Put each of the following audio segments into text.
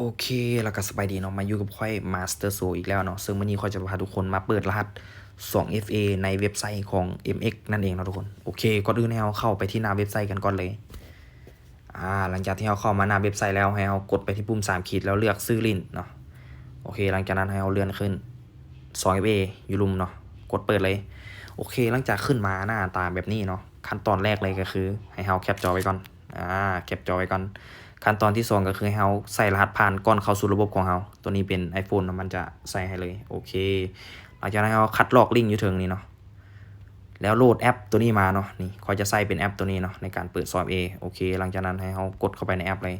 ໂອເຄ ແລ້ວກໍສະບາຍດີເນາະ ມາຢູ່ກັບຂ້ອຍ Master Soul ອີກແລ້ວເນາະ. ເຊິ່ງມື້ນີ້ຂ້ອຍຈະພາທຸກຄົນມາເປີດລະຫັດ ສອງເອັຟເອ ໃນເວັບໄຊຂອງ ເອັມເອັກ ນັ້ນເອງເນາະທຸກຄົນ. ໂອເຄ ກ່ອນອື່ນໃຫ້ເຮົາເຂົ້າໄປທີ່ໜ້າເວັບໄຊກັນກ່ອນເລີຍ. ອາ ຫຼັງຈາກທີ່ເຮົາເຂົ້າມາໜ້າເວັບໄຊແລ້ວ ໃຫ້ເຮົາກົດໄປທີ່ປຸ່ມສາມຂີດ ແລ້ວເລືອກຊື່ຫຼິ້ນເນາະ. ໂອເຄ ຫຼັງຈາກນັ້ນໃຫ້ເຮົາເລື່ອນຂຶ້ນ ສອງເອັຟເອ ຢູ່ລຸ່ມເນາະ ກົດເປີດເລີຍ. ໂອເຄ ຫຼັງຈາກຂຶ້ນມາໜ້າຕາແບບນີ້ເນາະ ຂັ້ນຕອນແລກເລີຍກໍຄືໃຫ້ເຮົາແຄປຈໍໄວ້ກ່ອນ. ອາ ແຄປຈໍໄວ້ກ່ອນ. ຂັ້ນຕອນທີສອງກໍຄືໃຫ້ເຮົາໃສ່ລະຫັດຜ່ານກ່ອນເຂົ້າສູ່ລະບົບຂອງເຮົາ. ຕົວນີ້ເປັນ iPhone ເນາະ ມັນຈະໃສ່ໃຫ້ເລີຍ. ໂອເຄ ຫຼັງຈາກນັ້ນເຮົາຄັດລອກລິ້ງຢູ່ເທິງນີ້ເນາະ ແລ້ວໂຫຼດແອັບຕົວນີ້ມາເນາະ. ນີ້ ຂ້ອຍຈະໃສ່ເປັນແອັບຕົວນີ້ເນາະ ໃນການເປີດ ສອງເອັຟເອ. ໂອເຄ ຫຼັງຈາກນັ້ນໃຫ້ເຮົາກົດເຂົ້າໄປໃນແອັບເລີຍ.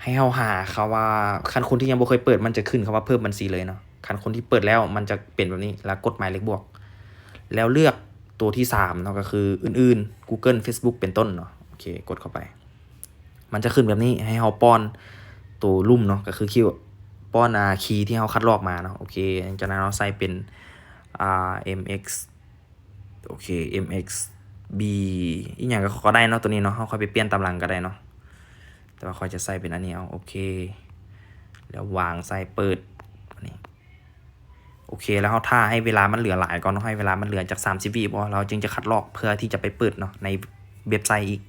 ໃຫ້ເຮົາຫາຄຳວ່າ ຄັນຄົນທີ່ຍັງບໍ່ເຄີຍເປີດ ມັນຈະຂຶ້ນຄຳວ່າເພີ່ມບັນຊີເລີຍເນາະ. ຄັນຄົນທີ່ເປີດແລ້ວ ມັນຈະເປັນແບບນີ້ ແລ້ວກົດໝາຍເລກບວກ ແລ້ວເລືອກຕົວທີສາມເນາະ ກໍຄືອື່ນໆ Google Facebook ເປັນຕົ້ນເນາະ. ໂອເຄ ກົດເຂົ້າໄປ ມັນຈະຂຶ້ນແບບນີ້ ໃຫ້ເຮົາປ້ອນໂຕລຸ່ມເນາະ ກໍຄືຄິວ ປ້ອນ ອາ ຄີທີ່ເຮົາຄັດລອກມາເນາະ. ໂອເຄ ຈາກນັ້ນເຮົາໃສ່ເປັນ ອາ ເອັມເອັກ ໂອເຄ ເອັມເອັກບີ ອີ່ຫຍັງກໍ ກໍໄດ້ເນາະ ຕົວນີ້ເນາະ. ເຮົາຄ່ອຍໄປປ່ຽນຕາມຫຼັງກໍໄດ້ເນາະ ແຕ່ວ່າຂ້ອຍຈະໃສ່ເປັນອັນນີ້ເອົາ. ໂອເຄ ແລ້ວວາງໃສ່ ເປີດ ອັນນີ້. ໂອເຄ ແລ້ວເຮົາຖ້າໃຫ້ເວລາມັນເຫຼືອຫຼາຍກ່ອນເນາະ ໃຫ້ເວລາມັນເຫຼືອຈັກສາມສິບວິບໍ ເຮົາຈຶ່ງຈະຄັດລອກເພື່ອທີ່ຈະໄປເປີດເນາະ ໃນເວັບໄຊອີກ.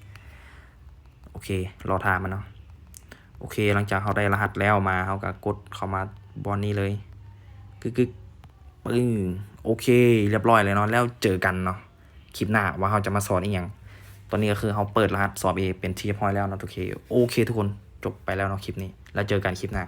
ໂອເຄ ລໍຖ້າມັນເນາະ. ໂອເຄ ຫຼັງຈາກເຮົາໄດ້ລະຫັດແລ້ວມາ ເຮົາກໍກົດເຂົ້າມາບ່ອນນີ້ເລີຍ ກຶກໆ ປຶ້ງ. ໂອເຄ ລຽບຮ້ອຍເລີຍເນາະ. ແລ້ວເຈີກັນເນາະ ຄລິບໜ້າວ່າເຮົາຈະມາສອນອີ່ຫຍັງ. ຕອນນີ້ກໍຄືເຮົາເປີດລະຫັດ ສອງເອັຟເອ ເປັນທີ່ຮຽບຮ້ອຍແລ້ວເນາະ. ໂອເຄ ໂອເຄ ທຸກຄົນ ຈົບໄປແລ້ວເນາະຄລິບນີ້ ແລ້ວເຈີກັນຄລິບໜ້າ.